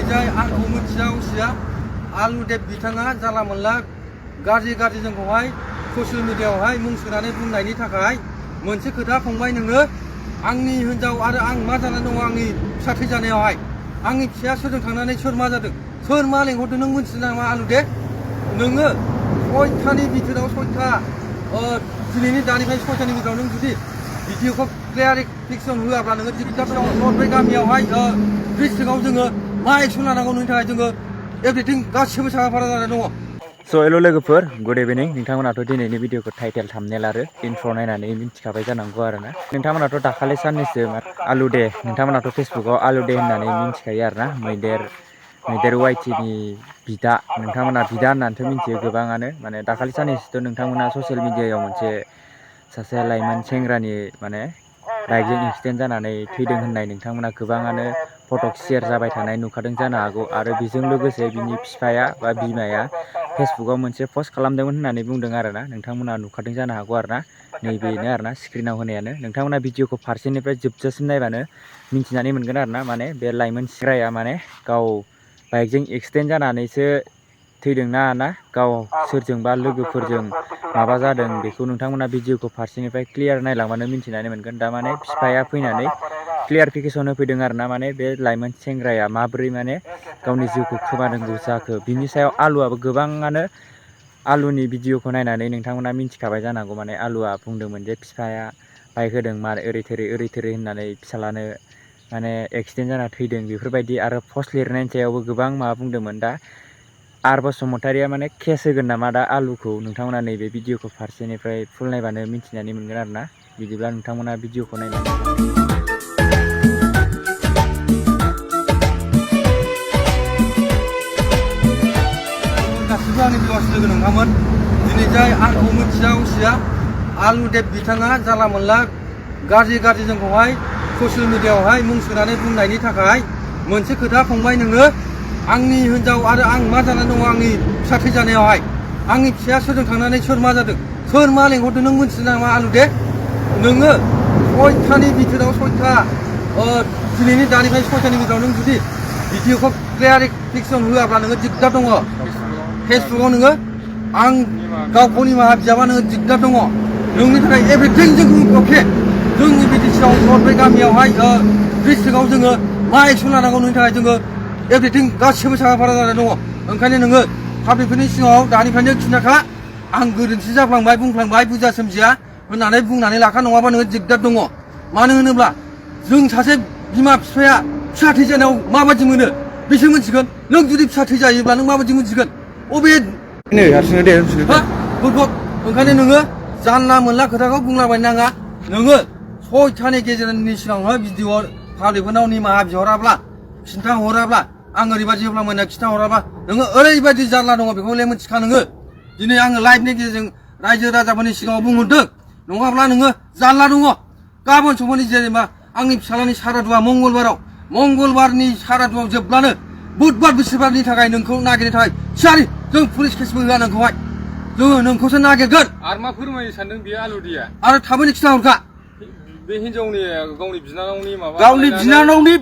जाय आंखौ मिथिया उसिया आलुदेब बिथाङा जाला मोनला गाज्रि जोंखौहाय ससियेल मिडियायावहाय मुं सोनानै बुंनायनि थाखाय मोनसे खोथा फंबाय नोङो आंनि हिनजाव आरो आं मा जानानै दङ आंनि फिसा थैजानायावहाय आंनि फिसाया सोरजों थांनानै सोर मा जादों सोर मा लेंहरदों नों मिथिदों नामा आलुदेब नोङो सयथानि बिथोराव सयथा दिनैनि दानिफ्राय सयथानि बिथोराव नों जुदि भिडिअखौ क्लियारिफिकेसन होआब्ला नोङो दिगदारफोराव नर्थ गामियावहाय डिस्ट्रिक्टआव जोङो मा एक्सन लानांगौ नोंनि थाखाय जोङो एभ्रिथिं गासिबो साखाफारा जानानै दङ। स' हेल' लोगोफोर गुड इभिनिं नोंथांमोनाथ' दिनैनि भिडिअखौ टाइटेल थाम्बनेल आरो इन्ट्र' नायनानै मिथिखाबाय जानांगौ आरोना नोंथांमोनाथ' दाखालि साननैसो आलु दे नोंथांमोनाथ' फेसबुकाव आलु दे होननानै मिथिखायो आरोना मैदेर वाइटिनि बिदा नोंथांमोना बिदा होननानैथ' मिथियो गोबाङानो माने दाखालि साननैसोथ' नोंथांमोना ससियेल मिडियायाव मोनसे सासे लाइमोन सेंग्रानि माने बाइकजों एक्सिडेन्ट जानानै थैदों होननाय नोंथांमोना गोबाङानो फटक शेयार जाबाय थानाय नुखादों जानो हागौ आरो बेजों लोगोसे बिनि बिफाया बा बिमाया फेसबुकाव मोनसे पस्ट खालामदोंमोन होननानै बुंदों आरोना नोंथांमोना नुखादों जानो हागौ आरोना नैबेनो आरोना स्क्रिनाव होनायानो नोंथांमोना भिडिअखौ फारसेनिफ्राय जोबजासिम नायबानो मिथिनानै मोनगोन आरोना माने बे लाइमोन सेंग्राया माने गाव बाइकजों एक्सिडेन्ट जानानैसो थैदोंना गाव सोरजोंबा लोगोफोरजों माबा जादों बेखौ नोंथांमोना भिडिअखौ फारसेनिफ्राय क्लियार नायलांबानो मिथिनानै मोनगोन दा माने बिफाया फैनानै क्लियारिफिकेसन होफैदों आरोना माने बे लाइमोन सेंग्राया माबोरै माने गावनि जिउखौ खोमानांगौ जाखो बिनि सायाव आलुआबो गोबाङानो आलुनि भिडिअखौ नायनानै नोंथांमोना मिथिखाबाय जानांगौ माने आलुआ बुंदोंमोन जे बिफाया बाइक होदों मार ओरै थोरै होननानै फिसालानो माने एक्सिडेन्ट जाना थैदों बेफोरबायदि आरो पस्ट लिरनायनि सायावबो गोबां माबा बुंदोंमोन दा आर बसुमतारिया माने केस होगोन नामा दा आलुखौ नोंथांमोना नैबे भिडिअखौ फारसेनिफ्राय फुल नायबानो मिथिनानै मोनगोन आरोना बिदिब्ला नोंथांमोना भिडिअखौ नायनानै गासिबो आंनि भिउआर्स लोगो नोंथांमोन दिनै जाय आंखौ मिथिया उसिया आलुदेब बिथाङा जाला मोनला गाज्रि जोंखौहाय ससियेल मिडियायावहाय मुं सोनानै बुंनायनि थाखाय मोनसे खोथा फंबाय नोङो आंनि हिनजाव आरो आं मा जानानै दङ आंनि फिसा थैजानायावहाय आंनि फिसाया सोरजों थांनानै सोर मा जादों सोर मा लेंहरदों नों मिथिदों नामा आलुदेब नोङो सयथानि बिथोराव सयथा दिनैनि दानिफ्राय सयथानि बिथोराव नों जुदि भिडिअखौ क्लियारिफिकेसन होआब्ला नोङो दिगदार दङ फेसबुकाव नोङो आं गावखौ निमाहा बिजाबा नोङो दिगदार दङ नोंनि थाखाय एभ्रिथिं जों अके जोंनि बिटिसिआव नर्थ गामियावहाय डिस्ट्रिक्टआव जोङो मा एक्सन लानांगौ नोंनि थाखाय जोङो एभ्रिथिं गासिबो साखाफारा जानानै दङ ओंखायनो नोङो पाब्लिकफोरनि सिगाङाव दानिफ्रायनो खिन्थाखा आं गोरोन्थि जाफ्लांबाय बुंफ्लांबाय बुजिया सोमजिया होननानै बुंनानै लाखा नङाबा नोङो दिगदार दङ मानो होनोब्ला जों सासे बिमा बिफाया फिसा थैजानायाव माबायदि मोनो बिसोर मिथिगोन नों जुदि फिसा थैजायोब्ला नों माबायदि मिथिगोन अबे हारसिंनो दे ओंखायनो नोङो जानला मोनला खोथाखौ बुंलाबायनो नाङा नोङो सयथानि गेजेरनि सिगाङावहाय भिडिअ पाब्लिकफोरनाव निमाहा बिहराब्ला खिन्थाहराब्ला आं ओरैबायदि होब्ला मोना खिन्थाहराब्ला नोङो ओरैबायदि जारला दङ बेखौलाय मिथिखा नोङो दिनै आङो लाइभनि गेजेरजों रायजो राजाफोरनि सिगाङाव बुंहरदों नङाब्ला नोङो जारला दङ गाबोन समफोरनि जेनेबा आंनि फिसालानि सारादुआ मंगलबारनि सारादुआव जोबब्लानो बुधबार बिस्थिबारनि थाखाय नोंखौ नागिरनो थाखाय थियारि जों पुलिस केसबो होआ नोंखौहाय जोङो नोंखौसो नागिरगोन आरो मा फोरमायनो सानदों बेयो आलुदिया आरो थाबैनो खिन्थाहरखा बे हिनजावनि गावनि बिनानावनि माबा गावनि बिनानावनि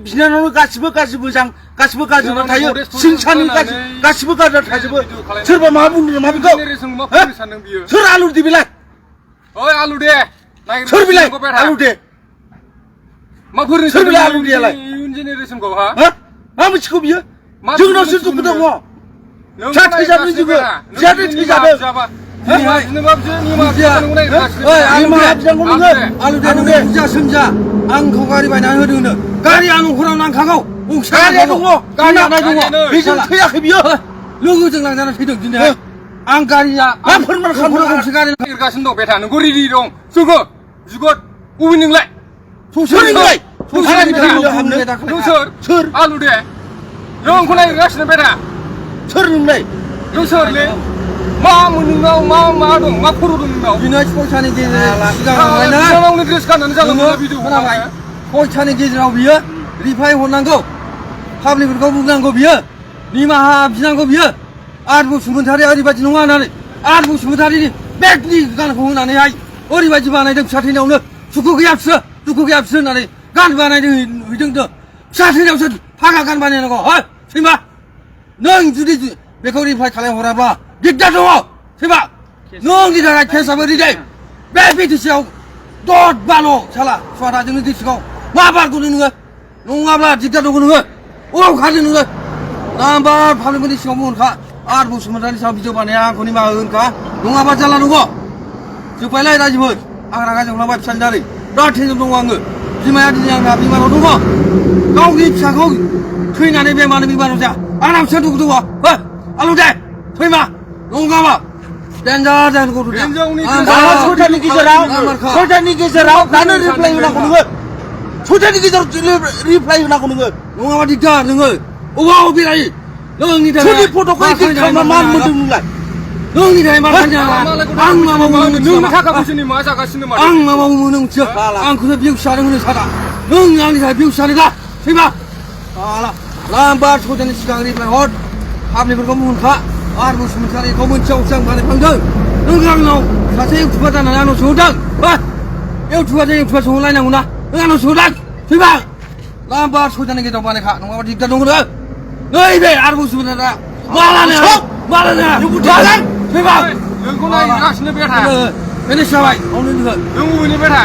गासिबो गाज्रि मोजां गासिबो गाज्रिबो थायो सिंसानि गासिबो गाज्रि थाजोबो सोरबा मा बुंदों मा बेखौ सोर आलुदि बेलाय ओइ आलुदे सोर बेलाय आलुदे मा फोरमायनो सोर बेलाय आलुदियालाय इयुन जेनेरेसनखौ हा मा मिथिगौ बियो जोंनावसो दुखु दङ फिसा थैजादों जोङो फिसायानो थैजादों बुजिया सोमजिया आंखौ गारि बायनानै होदोंनो गारि आं न'खराव नांखागौ गारिया दङ गारिया दङ बेजों थैयाखै बियो लोगोजों लांजाना थैदों दिनै आं गारिया मा फोरमान खालामदों गंसे गारि नागिरगासिनो दं बेटा नोंखौ रेडि दं जोङो जुगत बबे नोंलाय सोर सोर आलुदे नोंखौ नागिरगासिनो बेटा सोर नोंलाय नों सोरलै मा नोंनाव मा दं मा खर' दं नोंनाव दिनै सयथानि गेजेराव ड्रेस गाननानै खोनाबाय सयथानि गेजेराव बियो रिफाइ हरनांगौ पाब्लिकफोरखौ बुंनांगौ बियो निमाहा बिनांगौ बियो आर बसुमतारिया ओरैबायदि नङा होननानै आर बसुमतारिनि बेगनि गानखौ होनानैहाय ओरैबायदि बानायदों फिसा थैनायावनो दुखु गैया बिसोर होननानै गान बानायदों हैदों फिसा थैनायावसो फागा गान बानायनांगौ सैमा नों जुदि बेखौ रिप्लाइ खालामहराब्ला दिगदार दङ सैमा नोंनि थाखाय केसाबो रेडि बे बिटिसिआव दद बाल' साला सुवादा जोंनि डिस्ट्रिक्टआव मा बारग'नो नोङो नङाब्ला दिगदार दङ नोङो अबाव खारदों नोङो नाम्बार पाब्लिकनि सिगाङाव बुंहरखा आर बसुमतारिनि सायाव भिडिअ बानाया आंखौ निमाहा होनखा नङाबा जारला दङ जोब्बायलाय रायजोफोर आं रागा जोंलांबाय फिसानि दारै बिराद टेनसन दङ आङो बिमाया दिनै आंना बिमाराव दङ गावनि फिसाखौ थैनानै बे मानो बिमाराव जाया आंना फिसा दुखु दङ आलु दे सैमा नङाबा डेन्जार जागोन गथ'या दाना सयथानि गेजेराव दानो रिप्लाइ होनांगौ नोङो सयथानि गेजेराव रिप्लाइ होनांगौ नोङो नङाबा दिगदार नोङो अबाव बेरायो नोंनि थाखाय सोरनि फट'खौ इदिट खालामना मा मोन्दों नोंलाय नोंनि थाखाय मा खालामनो आं मा मावो नोंनि थाखा फैसानि मा जागासिनो माथो आं मा मावो नों मिथियो आंखौसो भिउस जादों होनो सादा नों आंनि थाखाय भिउस जादों दा सैमा नाम्बार सयथानि सिगां रिप्लाइ हर पाब्लिकफोरखौ बुंहरखा आर बसुमतारिखौ मोनसेयावसो आं बानायफ्लांदों नों आंनाव सासे इउटुबार जानानै आंनाव सोंहरदों इउटुबारजों इउटुबार सोंहरलायनांगौ ना नों आंनाव सोंहरदों सैमा नाम्बार सयथानि गेजेराव बानायखा नङाबा दिगदार दङ नैबे आर बसुमतारिया मालानो सैमा नोंखौ नायगासिनो बेथा बेनो जाबाय मावनो नोङो नों बबेनि बेथा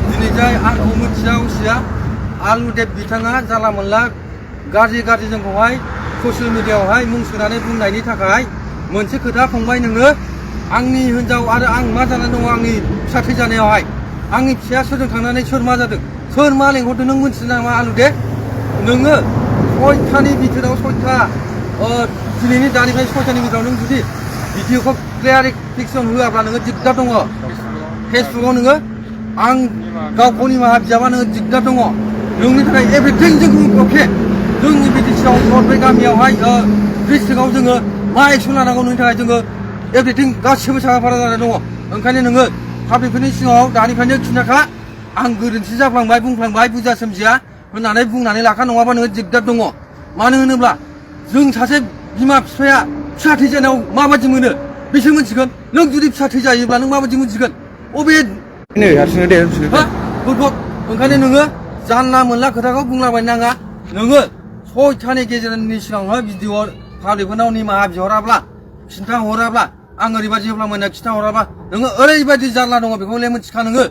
दिनै जाय आंखौ मिथिया उसिया आलुदेब बिथाङा जानला मोनला गाज्रि जोंखौहाय ससियेल मिडियाआवहाय मुं सोनानै बुंनायनि थाखाय मोनसे खोथा फंबाय नोङो आंनि हिनजाव आरो आं मा जानानै दङ आंनि फिसा थैजानायावहाय आंनि फिसाया सोरजों थांनानै सोर मा जादों सोर मा लेंहरदों नों मिथियो नामा आलुदे नोङो सयथानि बिथोराव सयथा दिनैनि दानिफ्राय सयथानि गेजेराव नों जुदि भिडिअखौ क्लियारिफिकेसन होआब्ला नोङो दिगदार दङ फेसबुकाव नोङो आं गावखौ निमाहा बिजाबा नोङो दिगदार दङ नोंनि थाखाय एभ्रिथिं जों अके जोंनि बिटिसिआव नर्थ गामियावहाय डिस्ट्रिक्टआव जोङो मा एक्सन लानांगौ नोंनि थाखाय जोङो एभ्रिथिं गासिबो साखाफारा जानानै दङ ओंखायनो नोङो पाब्लिकफोरनि सिगाङाव दानिफ्रायनो खिन्थाखा आं गोरोन्थि जाफ्लांबाय बुंफ्लांबाय बुजिया सोमजिया होननानै बुंनानै लाखा नङाबा नोङो दिगदार दङ मानो होनोब्ला जों सासे बिमा बिफाया फिसा थैजानायाव माबायदि मोनो बिसोर मिथिगोन नों जुदि फिसा थैजायोब्ला नों माबायदि मिथिगोन अबे नै हारसिंनो दे ओंखायनो नोङो जानला मोनला खोथाखौ बुंलाबायनो नाङा नोङो सयथानि गेजेरनि सिगाङावहाय भिडिअ पाब्लिकफोरनाव निमाहा बिहराब्ला खिन्थाहराब्ला आं ओरैबायदि होब्ला मोनो खिन्थाहराब्ला नोङो ओरैबायदि जारला दङ बेखौ हले मिथिखा नोङो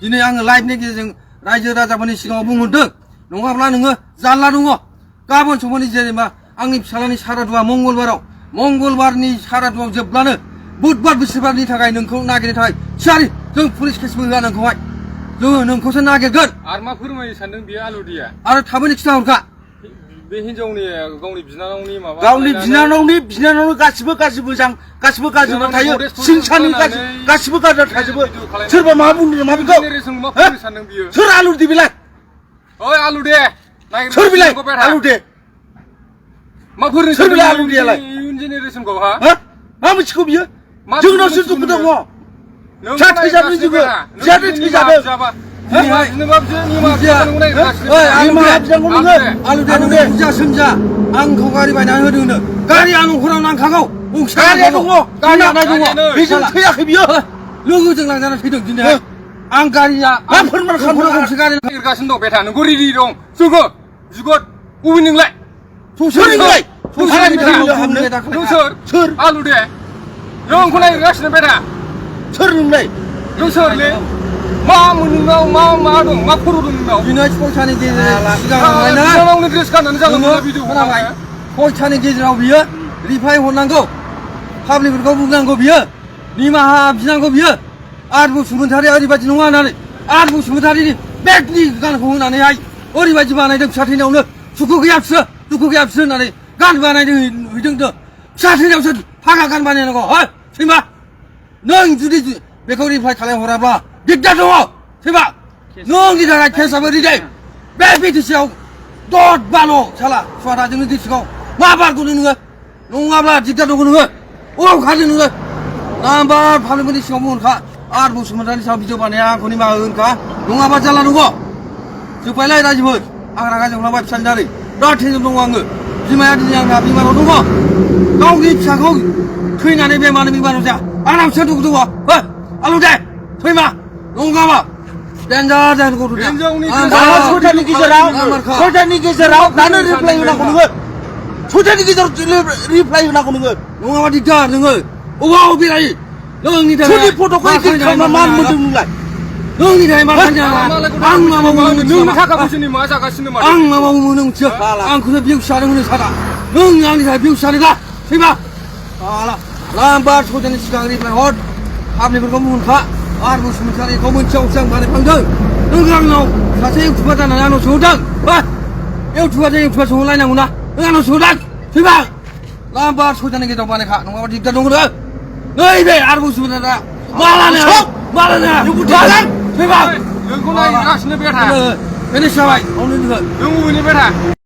दिनै आङो लाइभनि गेजेरजों रायजो राजाफोरनि सिगाङाव बुंहरदों नङाब्ला नोङो जारला दङ गाबोन समफोरनि जेनेबा आंनि फिसालानि सारादुआ मंगलबारनि सारादुआव जोबब्लानो बुधबार बिस्थिबारनि थाखाय नोंखौ नागिरनो थाखाय थियारि जों पुलिस केसबो होआ नोंखौहाय जोङो नोंखौसो नागिरगोन आरो मा फोरमायनो सानदों बेयो आलुदिया आरो थाबैनो खिन्थाहरखा बे हिनजावनि गावनि बिनानावनि माबा गावनि बिनानावनि गासिबो गाज्रिबो थायो सिंसानि गासिबो गाज्रि थाजोबो सोरबा मा बुंदों मा बेखौ मा फोरमायनो सानदों बियो सोर आलुदे बेलाय ओइ आलु दे सोर बेलाय आलुदे मा फोरमायनो सोर बेलाय आलुदेयालाय इयुन जेनेरेसनखौ हा मा मिथिगौ बियो जोंनावसो दुखु दङ फिसा थैजादों जोङो फिसायानो थैजादों बुजिया सोमजिया आंखौ गारि बायनानै होदोंनो गारिया न'खराव नांखागौ गारिया दङ बेजों थैयाखै बियो लोगोजों लांजाना थैदों दिनैहाय आं गारिया मा फोरमान खालामनो गंसे गारि एरगासिनो दं बेथा नोंखौ रेडि दं जोङो जुगत बबे नोंलाय सोर नोंलाय नों सोर आलु दे नोंखौ नागिरगासिनो बेथा सोर नोंलाय नों सोरलै मा नोंनाव मा दं मा खर' दं नोंनाव दिनै सयथानि सिगाङावनो ड्रेस गाननानै जागोन भिडिअ खोनाबाय सयथानि गेजेराव बियो रिप्लाइ हरनांगौ पाब्लिकफोरखौ बुंनांगौ बियो निमाहा बिनांगौ बियो आर बसुमतारिया ओरैबायदि नङा होननानै आर बसुमतारिनि बेगनि गानखौ होनानैहाय ओरैबायदि बानायदों फिसा थैनायावनो दुखु गैया बिसोर होननानै गान बानायदों हैदों फिसा थैनायावसो फागा गान बानायनांगौ सैमा नों जुदि बेखौ रिप्लाइ खालामहराब्ला दिगदार दङ सैमा नोंनि थाखाय केसाबो रेडि बे बिटिसिआव दद बाल' साला सुवादा जोंनि डिस्ट्रिक्टआव मा बारग'नो नोङो नङाब्ला दिगदार दङ नोङो अबाव खारदों नोङो नाम्बार पाब्लिकफोरनि सिगाङाव बुंहरखा आर बसुमतारिनि सायाव भिडिअ बानाया आंखौ निमाहा होनखा नङाबा जारला दङ जोब्बायलाय रायजोफोर आं रागा जोंलांबाय फिसानि दारै बिराद टेनसन दङ आङो बिमाया दिनै आंना बिमाराव दङ गावनि फिसाखौ थैनानै बे मानो बिमाराव जाया आंना फिसा दुखु दङ आलु दे सैमा नङाबा डेन्जार जागोन गथ'या दाना सयथानि गेजेराव दानो रिप्लाइ होनांगौ नोङो सयथानि गेजेराव रिप्लाइ होनांगौ नोङो नङाबा दिगदार नोङो अबाव बेरायो नोंनि थाखाय सोरनि फट'खौ इदिट खालामना मा मोन्दों नोंलाय नोंनि थाखाय मा खालामनो आं मा मावो नोंनो थाखा फैसानि मा जागासिनो माथो आं मा मावो नों मिथिया आंखौनो बिउस जादों होनो सारा नों आंनि थाखाय बिउस जादोंला फैबा लाम्बा सयथानि सिगां रिप्लाइ हर पाब्लिकफोरखौ मोनखा आरो बसुमतारिखौ मोनसेयावसो आं बानायफ्लांदों नों आंनाव सासे इउटुबार जानानै आंनाव सोंहरदों इउटुबारजों इउटुबार सोंहरलायनांगौ ना नों आंनाव सोंहरदों फैबा लाम्बा सयथानि गेजेराव बानायखा नङाबा दिगदार दङ नैबे आरो बसुमतारिया मालानो फैबा नोंखौ नायगासिनो बेथा फिनिश जाबाय नों बबेनि बेथा